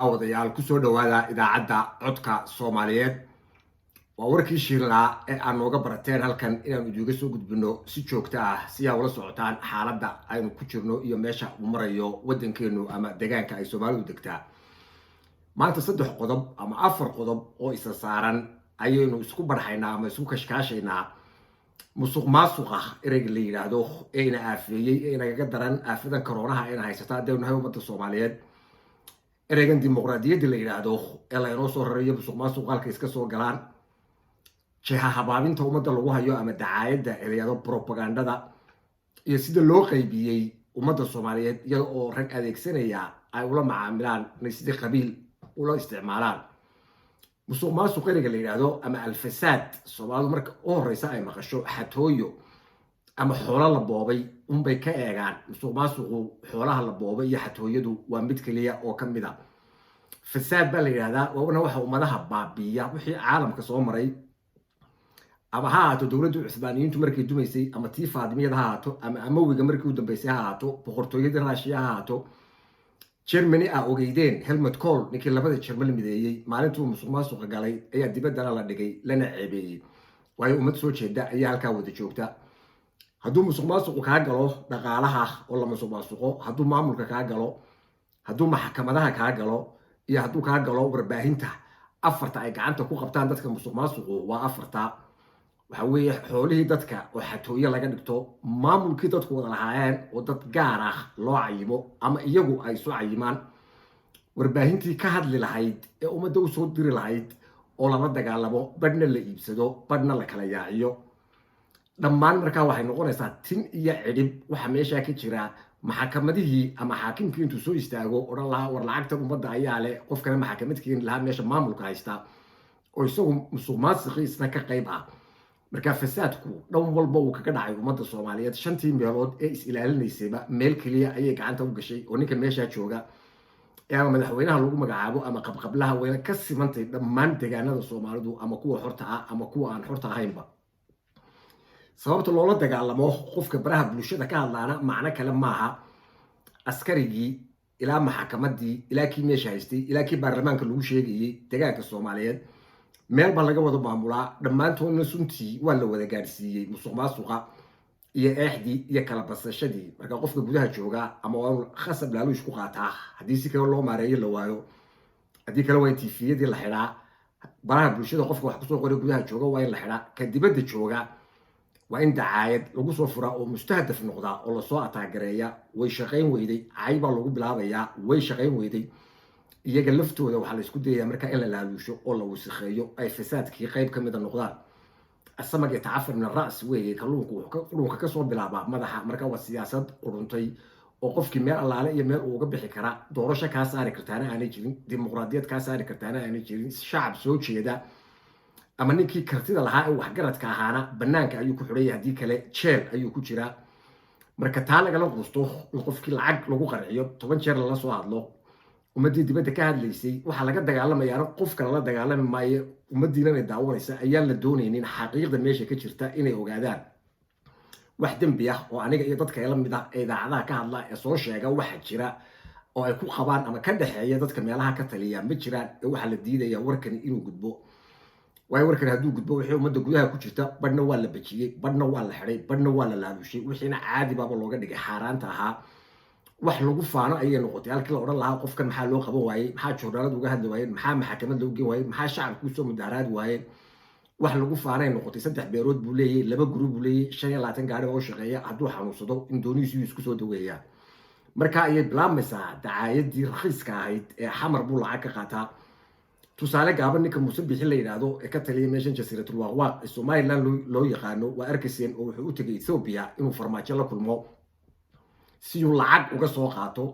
Odayaal, kusoo dhawaada idaacadda Codka Soomaaliyeed. Waa warkii shiilnaa ee aad nooga barateen halkan inaanu idiinga soo gudbino si joogto ah, si aa ula socotaan xaaladda aynu ku jirno iyo meesha uu marayo waddankeenu ama degaanka ay Soomaalidu degtaa. Maanta saddex qodob ama afar qodob oo isa saaran ayaynu isku barxaynaa ama isku kashkaashaynaa. Musuq maasuqa ereyga la yidhaahdo ee ina aafeeyey, ee inagaga daran aafadan koroonaha ina haysata haddaynu nahay ummadda Soomaaliyeed, ereygan dimuqraadiyadda la yidhaahdo ee laynoo soo rarayo, musuq maasuqa halka iska soo galaan, jeeha habaabinta ummadda lagu hayo ama dacaayadda ee la yidhahdo propagandada, iyo sida loo qaybiyey ummadda Soomaaliyeed iyada oo rag adeegsanaya ay ula macaamilaan inay sidii qabiil ula isticmaalaan. Musuq maasuq ereyga la yidhaahdo ama alfasaad, Soomaalidu marka u horeysa ay maqasho xatooyo ama xoolo la boobay unbay ka eegaan. Musuq maasuqu xoolaha la boobay iyo xatooyadu waa mid keliya oo ka mid a. Fasaad baa la yidhahdaa, waana waxa ummadaha baabiiya. Wixii caalamka soo maray, ama ha ahaato dowladda Cuthmaaniyiintu markay dumaysay, ama tii Faadimiyada ha ahaato, ama Amawiga markii u dambeysay ha ahaato, boqortooyadii Raashiya ha ahaato, Germany a ogeydeen, Helmut Kohl, ninkii labada Jermal mideeyey, maalintuu musuq maasuqa galay ayaa dibaddana la dhigay lana ceebeeyey, waayo ummad soo jeeda ayaa halkaa wada joogta. Hadduu musuq maasuqu kaa galo dhaqaalaha oo la musuq maasuqo, hadduu maamulka kaa galo, hadduu maxkamadaha kaa galo, iyo hadduu kaa galo warbaahinta, afarta ay gacanta ku qabtaan dadka musuq maasuqu waa afarta. Waxa weeye xoolihii dadka oo xatooyo laga dhigto, maamulkii dadku wada lahaayeen oo dad gaar ah loo cayimo ama iyagu ay soo cayimaan, warbaahintii ka hadli lahayd ee ummadda usoo diri lahayd oo lala dagaalamo, badhna la iibsado, badhna la kala yaaciyo dhammaan. Markaa waxay noqonaysaa tin iyo cidhib waxa meeshaa ka jira. Maxakamadihii ama xaakimkii intuu soo istaago odhan lahaa, "War, lacagtan ummadda ayaa leh," qofkana maxakamad keeni lahaa meesha maamulka haysta oo isagu musuq maasiqii isna ka qayb ah. Marka fasaadku dhan walba uu kaga dhacay ummadda Soomaaliyeed. Shantii meelood ee is ilaalinaysayba meel keliya ayay gacanta u gashay, oo ninka meeshaa jooga ee ama madaxweynaha lagu magacaabo ama qabqablaha wayna ka simantay dhammaan deegaanada Soomaalidu, ama kuwa xorta ah ama kuwa aan xorta ahaynba. Sababta loola dagaalamo qofka baraha bulshada ka hadlaana macno kale maaha. Askarigii ilaa maxakamadii, ilaa kii meesha haystay, ilaa kii baarlamaanka lagu sheegayey, deegaanka Soomaaliyeed meel baa laga wada maamulaa. Dhammaantoodna suntii waa la wada gaadhsiiyey, musuq maasuqa iyo eexdii iyo kala basashadii. Marka qofka gudaha jooga ama waa inu khasab laaluush ku qaataa haddii si kale loo maareeyo la waayo, haddii kale waa in TV-yadii la xidhaa. Baraha bulshada qofka wax kusoo qoray gudaha jooga waa in la xidhaa. Ka dibadda jooga waa in dacaayad lagu soo furaa oo mustahdaf noqdaa oo lasoo ataagareeya. Way shaqayn weyday, cay baa lagu bilaabayaa. Way shaqayn weyday, iyaga laftooda waxaa la isku dayayaa markaa in la laaluusho oo la wasakheeyo, ay fasaadkii qayb ka mida noqdaan. السمك يتعفن من الرأس weeye, kalluunku wuxuu qurunka kasoo bilaabaa madaxa. Marka waa siyaasad quruntay oo qofkii meel allaale iyo meel uuga bixi karaa, doorasho kaa saari kartaana aanay jirin, dimuqraadiyad kaa saari kartaana aanay jirin. Shacab soo jeeda ama ninkii kartida lahaa ee waxgaradka ahaana banaanka ayuu ku xidhaya, haddii kale jeel ayuu ku jiraa. Marka taa lagala quusto in qofkii lacag lagu qanciyo, 10 jeer lala soo hadlo, ummaddii dibadda ka hadlaysay waxaa laga dagaalamayaana qofka lala dagaalami maayo. Ummaddiina inay daawanaysa ayaan la doonaynin xaqiiqda meesha ka jirta inay ogaadaan. Wax dembi ah oo aniga iyo dadka ila mid ah ee idaacadaha ka hadla ee soo sheega waxa jira oo ay ku qabaan ama ka dhexeeya dadka meelaha ka taliya ma jiraan. Ee waxaa la diidaya warkani inuu gudbo, waayo warkani hadduu gudbo, wixii ummadda gudaha ku jirta badhna waa la bejiyey, badhna waa la xidhay, badhna waa la laalushay, wixiina caadi baaba looga dhigay xaaraanta ahaa. Wax lagu faano ayay noqotay. Halkii la odhan lahaa, "Qofkan maxaa loo qaban waayey? Maxaa joornaalada uga hadli waayeen? Maxaa maxakamad loogu geen waayey? Maxaa shacabka usoo mudaharaadi waayeen?" Wax lagu faanay noqotay. Saddex beerood buu leeyahy, laba guri buu leeyahy, 25 gaari baa u shaqeeya, hadduu xanuunsado Indonesia isku soo daweeyaa. Marka ayay bilaabmaysaa dacaayadii rakhiiska ahayd ee Xamar buu lacag ka qaataa. Tusaale gaaban, ninka Muuse Bixi la yidhaahdo ee ka taliya meeshan Jasiiratul Waaqwaaq ee Somaliland loo yaqaano, waa arkayseen oo wuxuu u tegay Ethiopia inuu Farmaajo la kulmo siyuu lacag uga soo qaato.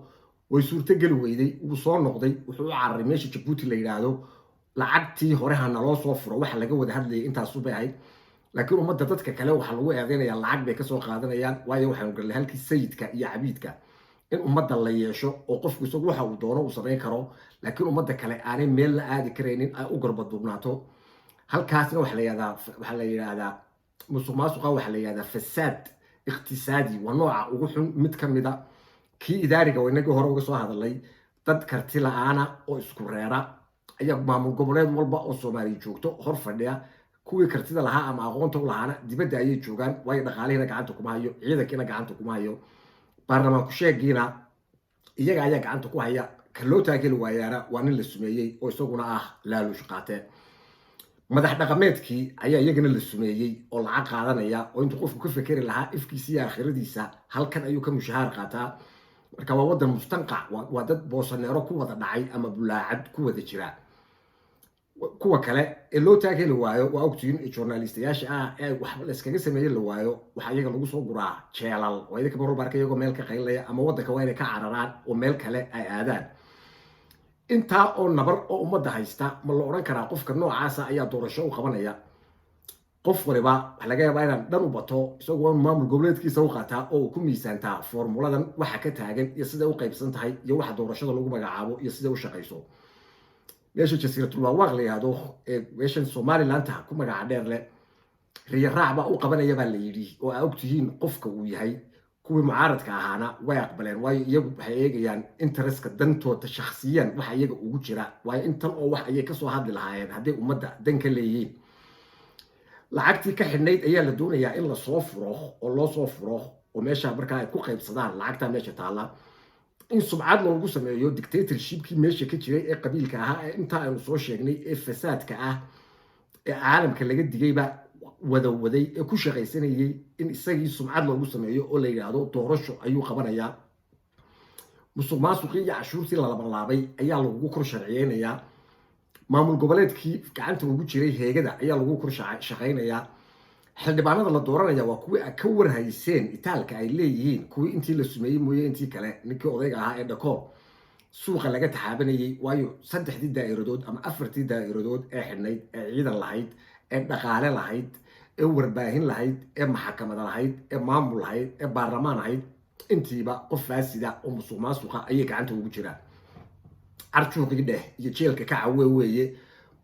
Way suurtogeli weyday, wuu soo noqday, wuxuu u cararay meesha Jabuuti la yidhaahdo. Lacagtii hore ha naloo soo furo, waxa laga wada hadlayay intaasubay ahayd. Laakiin ummadda dadka kale waxaa lagu eedeynayaa lacag bay kasoo qaadanayaan, waayo waxaanu galnay halkii sayidka iyo cabiidka, in ummadda la yeesho oo qofku isagu waxa uu doono uu samayn karo, laakiin ummadda kale aanay meel la aadi karaynin, ay u garbaduubnaato. Halkaasna waxaa la yidhahdaa musuq maasuqa, waxaa la yidhahdaa fasaad iqtisaadi. Waa nooca ugu xun mid ka mida. Kii idaariga waa inagii hore uga soo hadalay. Dad karti la-aana oo isku reera ayaa maamul goboleed walba oo Soomaaliya joogto hor fadhiya. Kuwii kartida lahaa ama aqoonta u lahaana dibadda ayay joogaan, waayo dhaqaalihiina gacanta kuma hayo, ciidankiina gacanta kuma hayo, baarlamaan ku-sheegiina iyaga ayaa gacanta ku haya. Ka loo taageli waayaana waa nin la sumeeyey oo isaguna ah laaluush qaate. Madax dhaqameedkii ayaa iyagana la sumeeyey oo lacag qaadanaya, oo intuu qofku ka fekeri lahaa ifkiisa iyo aakhiradiisa, halkan ayuu ka mushahaar qaataa. Marka waa wadan mustanqac, waa dad boosaneero ku wada dhacay ama bulaacad ku wada jira. Kuwa kale ee loo taag heli waayo waa ogtihiin, journalistayaasha ah ee wax layskaga sameeye la waayo, waxaa iyaga lagu soo guraa jeelal oo idinka mar walba arka iyagoo meel ka qaylinaya, ama waddanka waa inay ka cararaan oo meel kale ay aadaan. Intaa oo nabar oo ummadda haysta, ma la odhan karaa qofka noocaasa ayaa doorasho u qabanaya? Qof waliba waxa laga yaabaa inaan dhan u bato, isagoo maamul goboleedkiisa u qaataa oo uu ku miisaantaa formuladan waxa ka taagan iyo siday u qaybsan tahay iyo waxa doorashada lagu magacaabo iyo siday u shaqayso. Meesha Jasiiratul Waaqwaaq la yihahdo ee meeshan Somalilandta ku magaca dheer leh, riyo raac baa u qabanaya baa la yidhi, oo aa ogtihiin qofka uu yahay. Kuwii mucaaradka ahaana way aqbaleen, waayo iyagu waxay eegayaan interestka dantooda shakhsiyan, waxa iyaga ugu jira, waayo intan oo wax ayay kasoo hadli lahaayeen hadday ummadda dan ka leeyihiin. Lacagtii ka xidhnayd ayaa la doonayaa in lasoo furo oo loo soo furo, oo meesha markaa ay ku qaybsadaan lacagtaa meesha taalla, in sumcad loogu sameeyo dictatorshipkii meesha ka jiray ee qabiilka ahaa ee intaa aynu soo sheegnay ee fasaadka ah ee caalamka laga digayba wada waday ee ku shaqaysanayay, in isagii sumcad loogu sameeyo oo la yidhaahdo doorasho ayuu qabanayaa. Musuq maasuqii iyo cashuurtii la labanlaabay ayaa lagugu kor sharciyeynayaa. Maamul goboleedkii gacanta ugu jiray heegada ayaa lagu kor shaqaynayaa. Xildhibaanada la dooranaya waa kuwii a ka warhayseen itaalka ay leeyihiin, kuwii intii la sumeeyey mooye intii kale ninkii odayga ahaa ee Dhakool suuqa laga taxaabanayay, waayo saddexdii daa'iradood ama afartii daa'iradood ee xidhnayd ee ciidan lahayd ee dhaqaale lahayd ee warbaahin lahayd ee maxakamada lahayd ee maamul lahayd ee baarlamaan ahayd, intiiba qof faasida oo musuq maasuqa ayay gacanta ugu jiraan. Carjuuqii dheh iyo jeelka ka cawe weeye.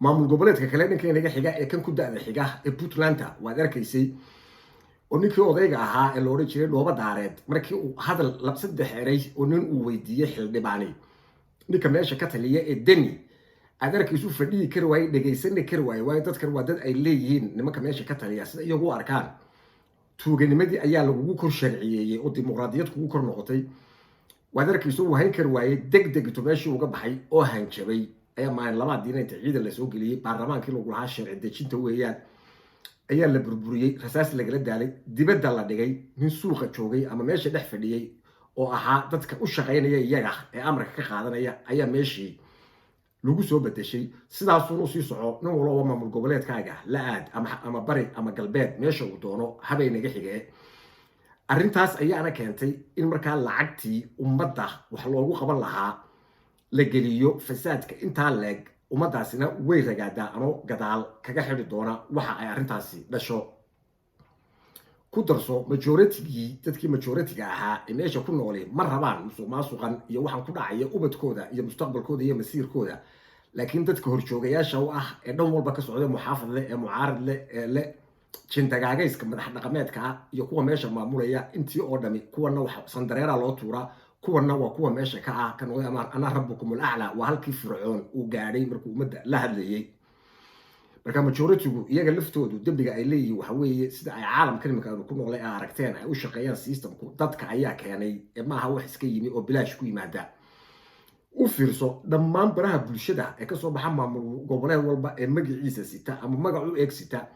Maamul goboleedka kale dhankeenaga xiga ee kan ku da-da xiga ee Puntlandta waad arkaysay, oo ninkii odayga ahaa ee la odhan jiray Dhooba Daareed, markii uu hadal saddex eray oo nin uu weydiiyey xildhibaani ninka meesha ka taliya ee Deni, aad arkaysu fadhiyi kari waaye, dhegaysana kari waaye, waayo dadkan waa dad ay leeyihiin nimanka meesha ka taliya sida iyagu u arkaan. Tuuganimadii ayaa lagugu kor sharciyeeyey oo dimuqraadiyad kugu kor noqotay. Waad arkayso uu hayn kari waayey, deg degto meeshii uga baxay oo hanjabay ayaa maalin labaadiina inta ciidan lasoo geliyey, baarlamaankii lagu lahaa sharci dejinta weeyaan ayaa la burburiyey, rasaas lagala daalay, dibadda la dhigay. Nin suuqa joogay ama meesha dhex fadhiyey oo ahaa dadka u shaqaynaya iyaga ee amarka ka qaadanaya ayaa meeshii lagu soo bedeshay. Sidaasuun usii soco, nin walooba maamul goboleedkaaga la aad ama bari ama galbeed, meesha uu doono habay naga xigee. Arrintaas ayaana keentay in markaa lacagtii ummadda wax loogu qaban lahaa la geliyo fasaadka intaa leeg. Ummaddaasina way ragaadaa, anoo gadaal kaga xidhi doona waxa ay arrintaasi dhasho. Ku darso majoritygii, dadkii majority-ga ahaa ee meesha ku nooli ma rabaan musuq maasuqan iyo waxaan ku dhacaya ubadkooda iyo mustaqbalkooda iyo masiirkooda, laakiin dadka horjoogayaasha u ah ee dhan walba ka socda, muxaafad leh ee mucaarad leh ee leh jindagaagayska madax dhaqameedka ah iyo kuwa meesha maamulaya, intii oo dhami kuwana wax sandareera loo tuuraa, kuwana waa kuwa meesha ka ah kan أنا ربكم الأعلى. Waa halkii Fircoon uu gaadhay markuu ummadda la hadlayay. Marka majority-gu iyaga laftoodu dembiga ay leeyihiin waxa weeye sida ay caalamkan imika aynu ku noolay ay aragteen ay u shaqeeyaan systemku, dadka ayaa keenay ee maaha wax iska yimi oo bilaash ku yimaada. U fiirso dhammaan baraha bulshada ee kasoo baxa maamul goboleed walba ee magaciisa sita ama magac u eeg sita,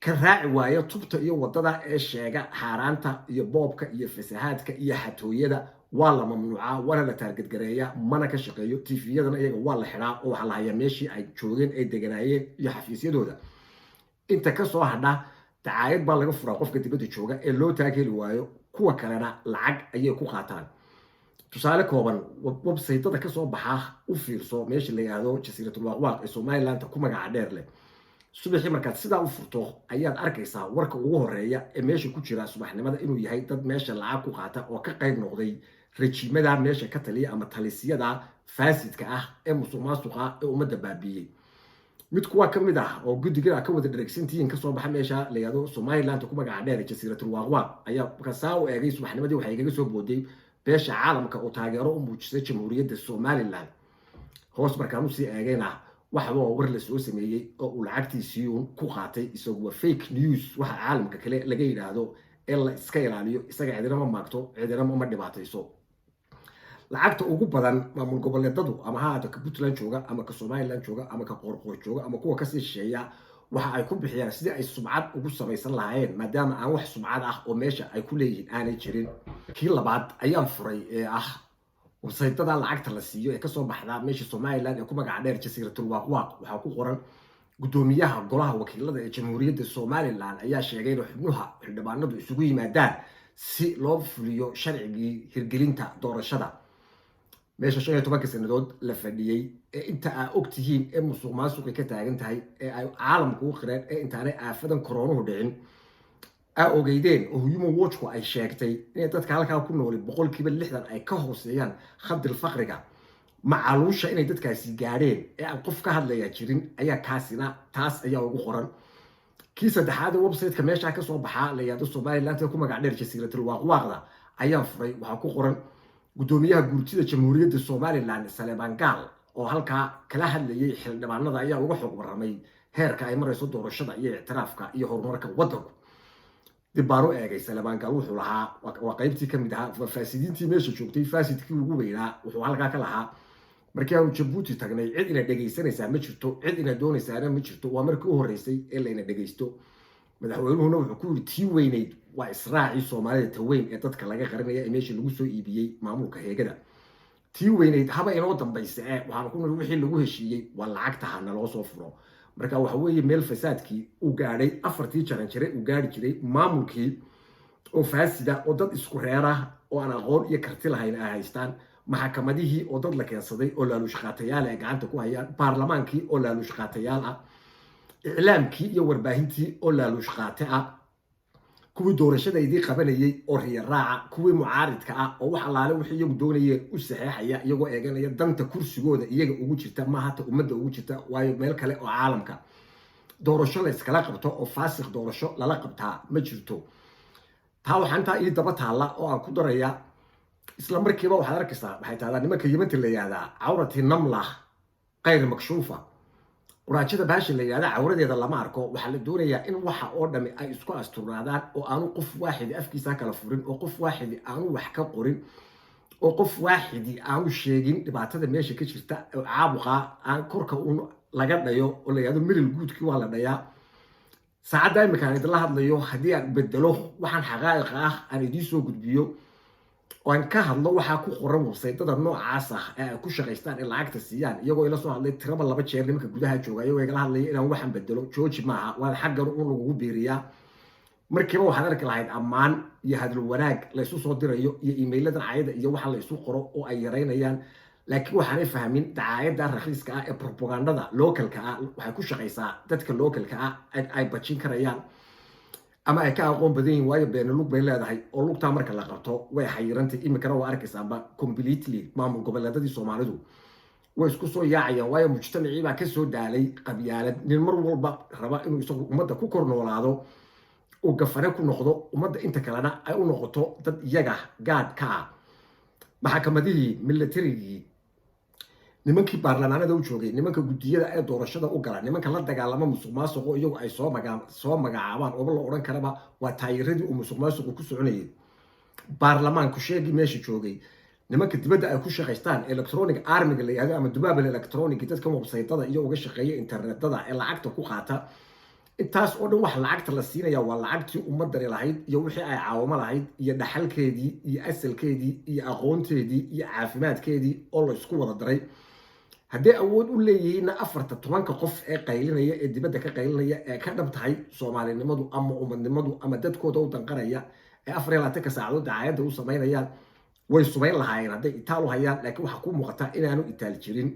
ka raaci waaya tubta iyo wadada ee sheega xaaraanta iyo boobka iyo fasahaadka iyo xatooyada, waa la mamnuucaa, waana la target gareeyaa, mana ka shaqeeyo. TV-yadana iyaga waa la xidhaa oo waxaa la hayaa meeshii ay joogeen ay deganaayeen iyo xafiisyadooda. Inta kasoo hadha dacaayad baa laga furaa qofka dibadda jooga ee loo taag heli waayo, kuwa kalena lacag ayay ku qaataan. Tusaale kooban, websaytada kasoo baxa u fiirso meesha la yidhaahdo Jasiiratul Waaqwaaq ee Somaliland ku magaca dheer leh. Subaxii markaad sidaa u furto ayaad arkaysaa warka ugu horeeya ee meesha ku jira subaxnimada inuu yahay dad meesha lacag ku qaata oo ka qayb noqday rajiimada meesha ka taliya ama talisyada faasidka ah ee musuq maasuqa ee ummadda baabiiyey. Mid kuwa ka mid ah oo guddiga ka wada dheregsantihiin kasoo baxa meesha la yihahdo Somaliland ku magaca dheer Jasiiratul Waaqwaaq ayaa markaa saa u eegay subaxnimadii, waxay igaga soo booday. Beesha caalamka oo taageero u muujisay Jamhuuriyadda Somaliland. Hoos markaan usii eegayna, waxba waa war la soo sameeyey oo uu lacagtiisii uun ku qaatay isagu. Waa fake news waxa caalamka kale laga yidhaahdo ee la iska ilaaliyo. Isaga cidina ma maagto, cidina ma dhibaatayso. Lacagta ugu badan maamul goboleedadu, ama ha ahaato ka Puntland jooga, ama ka Somaliland jooga, ama ka Qoorqoor jooga, ama kuwa kasii shisheeya, waxa ay ku bixiyaan sidii ay sumcad ugu samaysan lahaayeen, maadaama aan wax sumcad ah oo meesha ay ku leeyihiin aanay jirin. Kii labaad ayaan furay ee ah websaytada lacagta la siiyo ee kasoo baxda meesha Somaliland ee ku magaca dheer Jasiiratul Waaqwaaq. Waxaa ku qoran: Guddoomiyaha Golaha Wakiilada ee Jamhuuriyadda Somaliland ayaa sheegay in xubnuha xildhibaanadu isugu yimaadaan si loo fuliyo sharcigii hirgelinta doorashada. Meesha 15-ka sanadood la fadhiyey ee inta aa og tihiin ee musuq maasuqi ka taagan tahay ee ay caalamku u qireen ee intaanay aafadan koroonuhu dhicin aa ogeydeen oo Human Watchku ay sheegtay inay dadka halkaa ku nooli 60% ay ka hooseeyaan khadil faqriga, macaluusha inay dadkaasi gaadheen ee aan qof ka hadlayaa jirin ayaa kaasina taas ayaa ugu qoran. Kii saddexaad ee websiteka meeshaa kasoo baxaa la yihahdo Somaliland ee ku magac dheer Jasiiratul Waaqwaaqda ayaan furay. Waxaa ku qoran: Guddoomiyaha Guurtida Jamhuuriyadda Somaliland, Saleebaan Gaal, oo halkaa kala hadlayay xildhibaanada ayaa uga xog warramay heerka ay marayso doorashada iyo ictiraafka iyo horumarka waddanku. Dib baan u eegay. Saleebaan Gaal wuxuu lahaa, waa qaybtii kamid ahaa faasidiintii meesha joogtay, faasidkii ugu weynaa. Wuxuu halkaa ka lahaa: "Markii aanu Jabuuti tagnay, cid ina dhegaysanaysaa ma jirto, cid ina doonaysaana ma jirto. Waa markii u horreysay ee layna dhegaysto." Madaxweynuhuna wuxuu ku yidhi: "Tii weynayd waa israacii Soomaalida, ta weyn ee dadka laga qarinaya ee meesha lagu soo iibiyey maamulka heegada. Tii weynayd haba inoo dambaysa ee waxaanu ku niri wixii lagu heshiiyey waa lacagta ha naloo soo furo." Marka waxa weeye meel fasaadkii uu gaadhay afartii jaranjare uu gaari jiray, maamulkii oo faasida oo dad isku reera oo aan aqoon iyo karti lahayn ay haystaan, maxakamadihii oo dad la keensaday oo laaluushqaatayaal ay gacanta ku hayaan, baarlamaankii oo laaluushqaatayaal ah, iclaamkii iyo warbaahintii oo laaluushqaate ah, kuwii doorashadaydii qabanayay oo riya raaca, kuwii mucaaridka ah oo wax allaale wixii iyagu doonayeen u saxeexaya, iyagoo eeganaya danta kursigooda iyaga ugu jirta, maaha ta ummadda ugu jirta. Waayo, meel kale oo caalamka doorasho la iskala qabto oo faasiq doorasho lala qabtaa ma jirto. Taa waxaa intaa ii daba taalla oo aan ku daraya, isla markiiba waxaad arkaysaa, waxay tahdaa nimanka Yimanta la yihahdaa: "عورة نملة غير مكشوفة." Quraajada baasha la yihahda cawradeeda lama arko. Waxaa la doonayaa in waxa oo dhami ay isku asturnaadaan oo aanu qof waaxidi afkiisa kala furin, oo qof waaxidi aanu wax ka qorin, oo qof waaxidi aanu sheegin dhibaatada meesha ka jirta, oo caabuqa aan korka uun laga dhayo oo la yihahdo milil guudkii waa la dhayaa. Saacadda imika aan idinla hadlayo, haddii aan bedelo waxaan xaqaa'iqa ah aan idiin soo gudbiyo oo aan ka hadlo waxaa ku qoran websaytada noocaas ah ee ay ku shaqaystaan ee lacagta siiyaan, iyagoo ila soo hadlay tiraba laba jeer nimanka gudaha jooga, iyagoo igala hadlaya inaan waxaan bedelo, jooji maaha, waan xaggan un lagugu biiriyaa, markiiba waxaad arki lahayd ammaan iyo hadal wanaag laysu soo dirayo iyo emailada cayada iyo waxa la isu qoro oo ay yaraynayaan. Laakiin waxaanay fahmin dacaayadda rakhiiska ah ee propagandada localka ah waxay ku shaqaysaa dadka localka ah ay bajin karayaan ama ay ka aqoon badan yihin, waayo beena lug bay leedahay oo lugtaa marka la qabto way xayirantay. Iminkana waa arkaysaanba, completely maamul goboleedadii Soomaalidu way isku soo yaacayaan, waayo mujtamacii baa kasoo daalay qabyaalad. Nin mar walba raba inuu isagu ummadda ku kor noolaado, uu gafane ku noqdo, ummadda inta kalena ay u noqoto dad iyaga gaadh ka ah. Maxakamadihii, militarigii, nimankii baarlamaanada u joogay, nimanka guddiyada ee doorashada u gala, nimanka la dagaalama musuq maasuqo iyagu ay soo magacaabaan ooba la odhan karaba waa taayiradii uu musuq maasuqu ku soconayay, baarlamaanku sheegii meesha joogay, nimanka dibadda ay ku shaqaystaan, electronic armiga la yihahdo ama dubaabal electronic, dadka websaytada iyo uga shaqeeya internetada ee lacagta ku qaata, intaas oo dhan waxa lacagta la siinaya waa lacagtii ummadani lahayd iyo wixii ay caawamo lahayd iyo dhaxalkeedii iyo asalkeedii iyo aqoonteedii iyo caafimaadkeedii oo la isku wada daray. Hadday awood u leeyihiinna, afarta tobanka qof ee qaylinaya ee dibadda ka qaylinaya ee ka dhab tahay Soomaalinimadu ama umadnimadu ama dadkooda u danqanaya ee 24-ka saacadood dacaayadda u samaynayaan way sumayn lahaayeen hadday itaal u hayaan. Laakiin waxaa ku muuqata inaanu itaal jirin.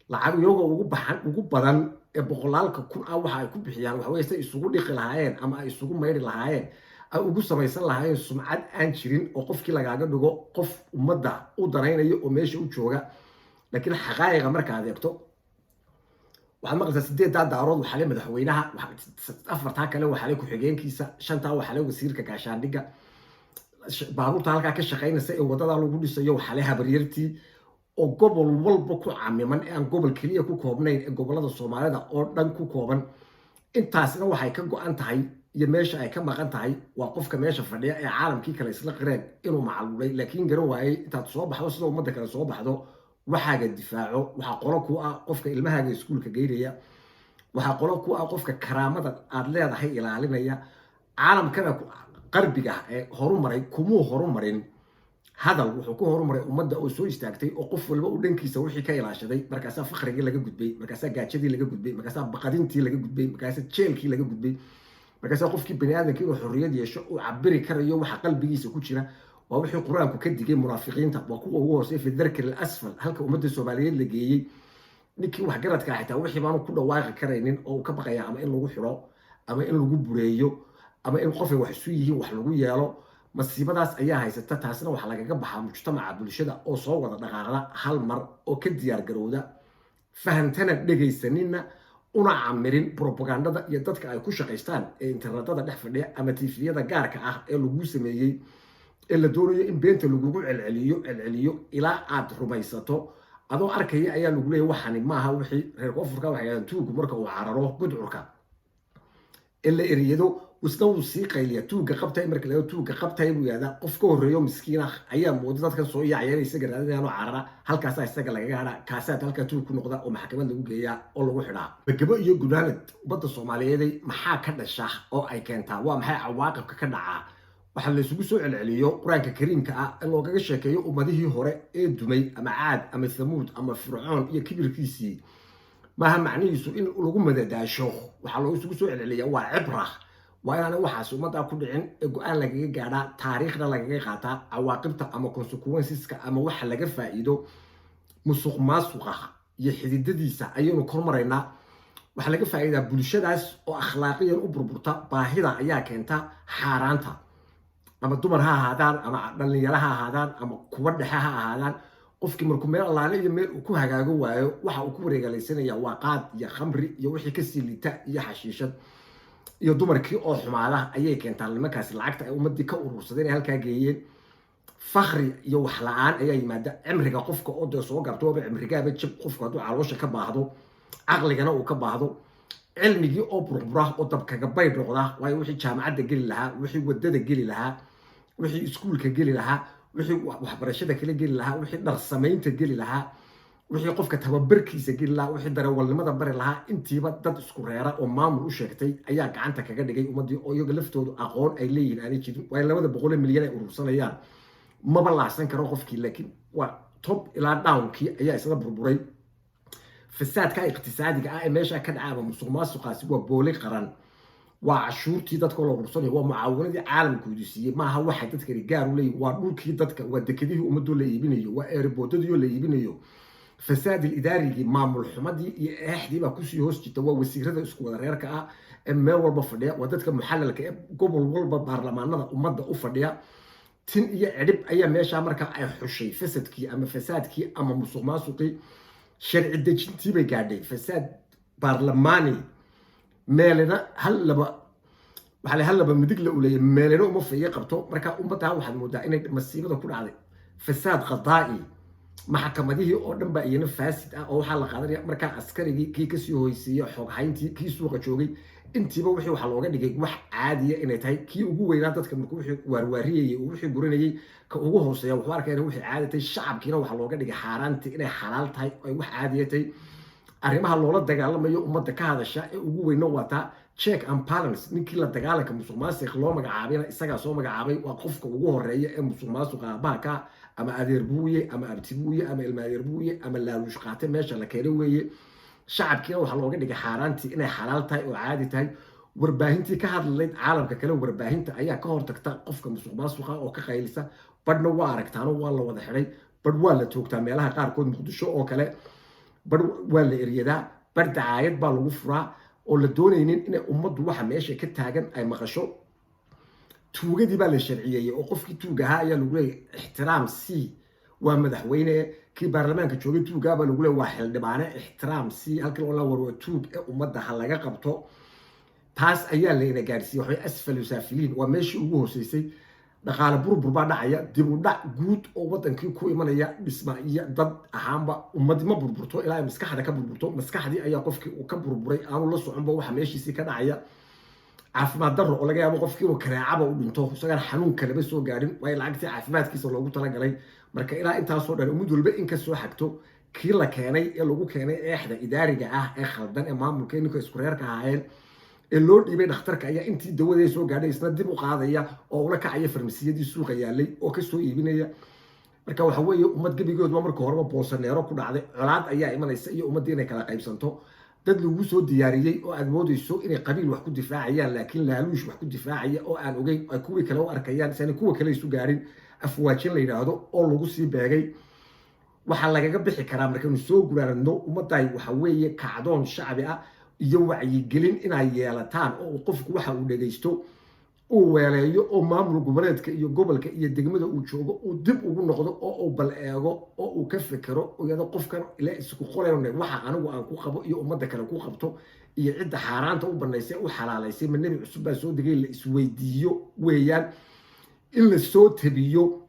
Lacag iyagoo ugu baxan ugu badan ee boqolaalka kun ah waxa ay ku bixiyaan waxa weye say isugu dhiqi lahaayeen ama ay isugu maydhi lahaayeen, ay ugu samaysan lahaayeen sumcad aan jirin oo qofkii lagaaga dhigo qof ummadda u danaynayo oo meesha u jooga. Laakiin xaqaa'iqa markaad eegto, waxaad maqlaysaa sideeddaa Daarood waxaa le madaxweynaha, afartaa kale waxaa le ku-xigeenkiisa, shantaa waxaa le wasiirka gaashaandhigga. Baabuurta halkaa ka shaqaynaysa ee waddadaa lagu dhisayo waxaa le habaryartii, oo gobol walba ku camiman ee aan gobol keliya ku koobnayn ee gobollada Soomaalida oo dhan ku kooban. Intaasna waxay ka go-an tahay iyo meesha ay ka maqan tahay waa qofka meesha fadhiya ee caalamkii kale isla qireen inuu macluulay, laakiin garan waayey intaad soo baxdo sida ummadda kale soo baxdo, waxaaga difaaco. Waxaa qolo ku ah qofka ilmahaaga iskuulka geynaya, waxaa qolo ku ah qofka karaamada aad leedahay ilaalinaya. Caalamkana qarbiga ee horumaray kumuu horumarin hadal, wuxuu ku horumaray ummadda oo soo istaagtay oo qof walba uu dhankiisa wixii ka ilaashaday. Markaasaa faqrigii laga gudbay, markaasaa gaajadii laga gudbay, markaasaa baqadintii laga gudbay, markaasaa jeelkii laga gudbay, markaasaa qofkii bani aadamkii inuu xorriyad yeesho, uu cabiri karayo waxa qalbigiisa ku jira. Waa wixii Qur-aanku ka digay munaafiqiinta, waa kuwa ugu hooseeya في الدرك الأسفل. Halka ummadda Soomaaliyeed la geeyey, ninkii waxgaradka xitaa wixii baanu ku dhawaaqi karaynin oo uu ka baqaya ama in lagu xidho ama in lagu bureeyo ama in qofay wax isu yihiin wax lagu yeelo. Masiibadaas ayaa haysata. Taasna waxaa lagaga baxaa mujtamaca bulshada oo soo wada dhaqaaqda hal mar oo ka diyaar garowda, fahantana, dhegaysanina, una camirin propagandada iyo dadka ay ku shaqaystaan ee internetada dhex fadhiya ama TV-yada gaarka ah ee lagu sameeyey ee la doonayo in beenta lagugu celceliyo celceliyo ilaa aad rumaysato. Adoo arkaya ayaa lagu leeyahy waxani maaha. Wixii reer Koonfurka waxay yidhahdaan, tuugu marka uu cararo gudcurka ee la eriyado, isna wuu sii qayliya. "Tuuga qabtay" marka la "tuuga qabtay" buu yihahdaa. Qof ka horreeyo miskiin ah ayaa mooda dadkan soo yaacayaan isaga raadinayaan oo carara. Halkaasaa isaga lagaga hadhaa, kaasaa halkaa tuug ku noqda oo maxkamad lagu geeyaa oo lagu xidhaa. Gabagabo iyo gunaanad, ummadda Soomaaliyeeday, maxaa ka dhasha oo ay keentaa? Waa maxay cawaaqibka ka dhacaa? Waxaa laysugu soo celceliyo Qur-aanka Kariimka ah in loogaga sheekeeyo ummadihii hore ee dumay, ama Caad ama Thamuud ama Fircoon iyo kibirkiisii, maaha macnihiisu in lagu madadaasho. Waxaa loo isugu soo celceliyaa waa cibra, waa inaana waxaas ummaddaa ku dhicin ee go-aan lagaga gaadhaa, taariikhda lagaga qaataa, cawaaqibta ama consequenceska ama waxa laga faa'iido musuq maasuqa iyo xididadiisa ayaynu kor maraynaa. Waxaa laga faa'iidaa bulshadaas oo akhlaaqiyan u burburta. Baahida ayaa keenta xaaraanta, ama dumar ha ahaadaan ama dhalinyaro ha ahaadaan ama kuwa dhexe ha ahaadaan. Qofkii markuu meel allaale iyo meel uu ku hagaago waayo, waxa uu ku wareegalaysanaya waa qaad iyo khamri iyo wixii kasii lita iyo xashiishad iyo dumarkii oo xumaada ayay keentaan nimankaasi lacagta ay ummadii ka urursadeen ay halkaa geeyeen. Fakri iyo wax la-aan ayaa yimaada, cimriga qofka oo dee soo garto, waaba cimrigaaba jab. Qofku hadduu caloosha ka baahdo, caqligana uu ka baahdo, cilmigii oo burbura oo dabkaga baydh noqda. Waayo, wixii jaamacadda geli lahaa, wixii wadada geli lahaa, wixii iskuulka geli lahaa, wixii waxbarashada kala geli lahaa, wixii dharsamaynta geli lahaa, wixii qofka tababarkiisa geli lahaa, wixii darawalnimada bari lahaa, intiiba dad isku reera oo maamul u sheegtay ayaa gacanta kaga dhigay ummadii, oo iyaga laftoodu aqoon ay leeyihiin aanay jirin. Waayo, 200 milyan ay urursanayaan maba laacsan karo qofkii, laakiin waa top ilaa downkii ayaa isla burburay. Fasaadka iqtisaadiga ah ee meesha ka dhaca ama musuq maasuqaasi waa booli qaran, waa cashuurtii dadka la urursanayo, waa mucaawanadii caalamkoodu siiyey. Maaha waxa dadkani gaar u leeyihin, waa dhulkii dadka, waa dekedihii ummadoo la iibinayo, waa airportadii oo la iibinayo. Fasaad idaarigii, maamul xumadii iyo eexdii baa kusii hoos jirta. Waa wasiirada isku wada reerka ah ee meel walba fadhiya, waa dadka muxalalka ee gobol walba baarlamaanada ummadda u fadhiya. Tin iyo cidhib ayaa meesha marka ay xushay fasadkii ama fasaadkii ama musuq maasuqii. Sharci dejintii bay gaadhay, fasaad baarlamaani. Meelina hal laba waxaa la hal laba midig la uleeyay, meelina uma faye qabto. Marka ummaddaa waxaad moodaa inay masiibada ku dhacday fasaad qadaa'i. Maxkamadihii oo dhan baa iyana faasid ah, oo waxaa la qaadanaya markaa askarigii, kii kasii hoysiiya, xooghayntii, kii suuqa joogay, intiiba wixii waxaa looga dhigay wax caadiya inay tahay. Kii ugu weynaa dadka markuu wixii waarwaariyayay oo wixii guranayay, ka ugu hooseeya wuxuu arkaya inay wixii caadi tahay. Shacabkiina waxaa looga dhigay xaaraantii inay xalaal tahay oo ay wax caadiya tahay. Arrimaha loola dagaalamayo ummadda ka hadasha ee ugu weyna waa taa check and balance. Ninkii la dagaalanka musuq maasuq loo magacaabayna isagaa soo magacaabay. Waa qofka ugu horeeya ee musuq maasuqa aabaha ka ama adeer buuye ama abti buuye ama ilma adeer buuye ama laaluush qaate meesha la keenay weeye. Shacabkiina waxaa looga dhigay xaaraantii inay xalaal tahay oo caadi tahay. Warbaahintii ka hadlayd caalamka kale, warbaahinta ayaa ka hortagta qofka musuq maasuqa oo ka qaylisa. Badhna waa aragtaano, waa la wada xidhay, badh waa la toogtaa meelaha qaarkood, Muqdisho oo kale, badh waa la eryadaa, badh dacaayad baa lagu furaa oo la doonaynin inay ummaddu waxa meesha ka taagan ay maqasho. Tuugadii baa la sharciyeeyey oo qofkii tuug ahaa ayaa lagu leeyahy ixtiraam c, waa madaxweyne. Kii baarlamaanka joogay tuugaa baa lagu leeyahy waa xildhibaane, ixtiraam c. Halkii loo war waa tuug ee ummadda ha laga qabto. Taas ayaa layna gaadhsiiyey. Waxbay أسفل سافلين, waa meeshii ugu hooseysay. Dhaqaale burbur baa dhacaya, dib u dhac guud oo wadankii ku imanaya, dhisma iyo dad ahaanba. Ummadi ma burburto ilaa ay maskaxda ka burburto. Maskaxdii ayaa qofkii uu ka burburay, aanu la soconba waxa meeshiisii ka dhacaya. Caafimaad darro oo laga yaabo qofkii inuu kaneecaba u dhinto isagaan xanuun kaleba soo gaarin, waayo lacagtii caafimaadkiisa loogu talagalay. Marka ilaa intaasoo dhan ummad walba in ka soo xagto kii la keenay ee lagu keenay eexda idaariga ah ee khaldan ee maamulka, ninka isku reerka ahaayeen ee loo dhiibay dhakhtarka, ayaa intii dawadee soo gaadhay isna dib u qaadaya oo ula kacaya farmasiyadii suuqa yaalay oo kasoo iibinaya. Marka waxa weeye, ummad gebigoodba marka horeba boosaneero ku dhacday, colaad ayaa imanaysa iyo ummaddii inay kala qaybsanto. Dad lagu soo diyaariyey oo aad moodeyso inay qabiil wax ku difaacayaan, laakiin laaluush wax ku difaacaya, oo aan ogeyn ay kuwii kale u arkayaan si aanay kuwa kale isu gaarin, afwaajin la yidhaahdo oo lagu sii beegay. Waxaa lagaga bixi karaa, markaynu soo guraarno, ummadday, waxa weeye kacdoon shacbi ah iyo wacyigelin inay yeelataan, oo uu qofku waxa uu dhegaysto uu weeleeyo, oo maamul goboleedka iyo gobolka iyo degmada uu joogo uu dib ugu noqdo, oo uu bal eego oo uu ka fekero, iyado qofkan ila isku qolayno waxa anigu aan ku qabo iyo ummadda kale ku qabto iyo cidda xaaraanta u banaysay u xalaalaysay, ma nebi cusub baa soo degay, la isweydiiyo weeyaan. In la soo tabiyo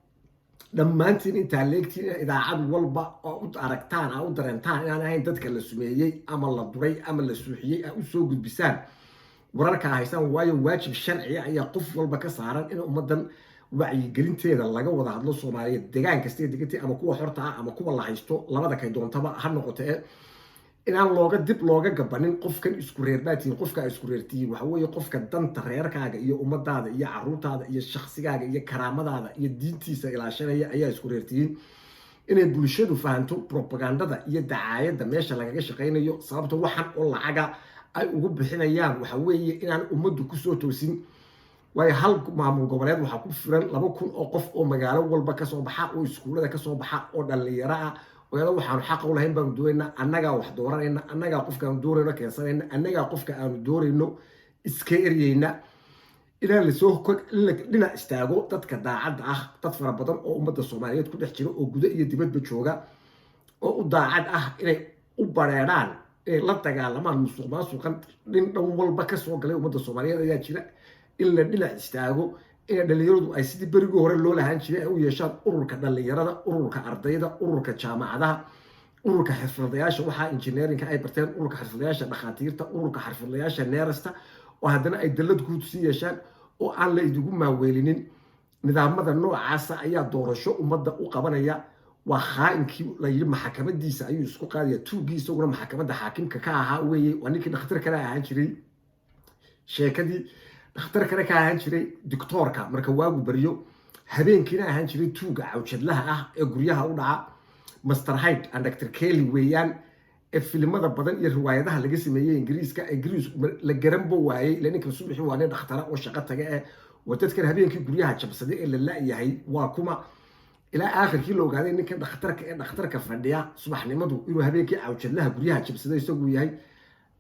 dhammaantiin intaa leegtiin, in idaacad walba oo u aragtaan aa u dareentaan inaan ahayn dadka la sumeeyey ama la duray ama la suuxiyey, aa u soo gudbisaan wararka haysaan, waayo waajib sharciya ayaa qof walba ka saaran in ummaddan wacyigelinteeda laga wada hadlo. Soomaaliyeed degaan kasta degantay, ama kuwa xorta ah ama kuwa la haysto, labada kay doontaba ha noqoto, e inaan looga dib looga gabanin qofkan isku reer baa tihiin. Qofka isku reertihiin waxa weeye qofka danta reerkaaga iyo ummadaada iyo caruurtaada iyo shaksigaaga iyo karaamadaada iyo diintiisa ilaashanaya ayaa isku reertihiin. Inay bulshadu fahanto propagandada iyo dacaayadda meesha lagaga shaqaynayo, sababta waxan oo lacaga ay ugu bixinayaan waxa weeye inaan ummaddu kusoo toosin. Waayo hal maamul goboleed waxaa ku furan 2000 oo qof oo magaalo walba kasoo baxa, oo iskuullada kasoo baxa, oo dhalinyaro ah oyada waxaanu xaqa u lahayn baanu doonaynaa, annagaa wax dooranayna, annagaa qofka aanu doonayno keensanayna, annagaa qofka aanu doonayno iska eryeyna. Inaan lasoo dhinac istaago dadka daacadda ah. Dad fara badan oo ummadda Soomaaliyeed ku dhex jira oo gudo iyo dibadba jooga oo u daacad ah inay u bareedhaan inay la dagaalamaan musuq maasuqan dhin dhan walba kasoo galay ummadda Soomaaliyeed ayaa jira. In la dhinac istaago, in dhalinyaradu ay sidii berigii hore loo lahaan jiray ay u yeeshaan ururka dhalinyarada, ururka ardayda, ururka jaamacadaha, ururka xirfadlayaasha waxaa engineeringa ay barteen, ururka xirfadlayaasha dhakhaatiirta, ururka xirfadlayaasha neerasta, oo haddana ay dallad guud sii yeeshaan oo aan la idigu maaweelinin. Nidaamada noocaasa ayaa doorasho ummadda u qabanaya. Waa khaa'inkii la yidhi maxkamadiisa ayuu isku qaadaya, tuuggii isaguna maxkamadda xaakimka ka ahaa weeye. Waa ninkii dhakhtar kale ahaan jiray, sheekadii dhakhtar kale ka ahaan jiray doctoorka marka waagu baryo, habeenkiina ahaan jiray tuuga cawjadlaha ah ee guryaha u dhaca. Master Hyde and Dr Kelly weeyaan, ee filimada badan iyo riwaayadaha laga sameeyey Ingiriiska. Ingiriisku la garanba waayey, ila ninkan subaxii waa nin dhakhtara oo shaqo taga eh, waa dadkan habeenkii guryaha jabsaday ee la la-yahay waa kuma, ilaa aakhirkii la ogaaday ninkan dhakhtarka ee dhakhtarka fadhiya subaxnimadu inuu habeenkii cawjadlaha guryaha jabsaday isaguu yahay.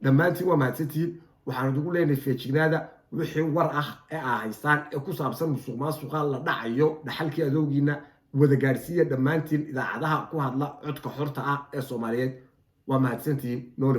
Dhammaantiin waa mahadsantihiin. Waxaan idigu leenahay feejignaada. Wixii war ah ee aa haystaan ee ku saabsan musuq maasuqa la dhacayo dhaxalkii adoogiina, wada gaadhsiiya dhammaantiin idaacadaha ku hadla codka xorta ah ee Soomaaliyeed. Waa mahadsantihiin noole.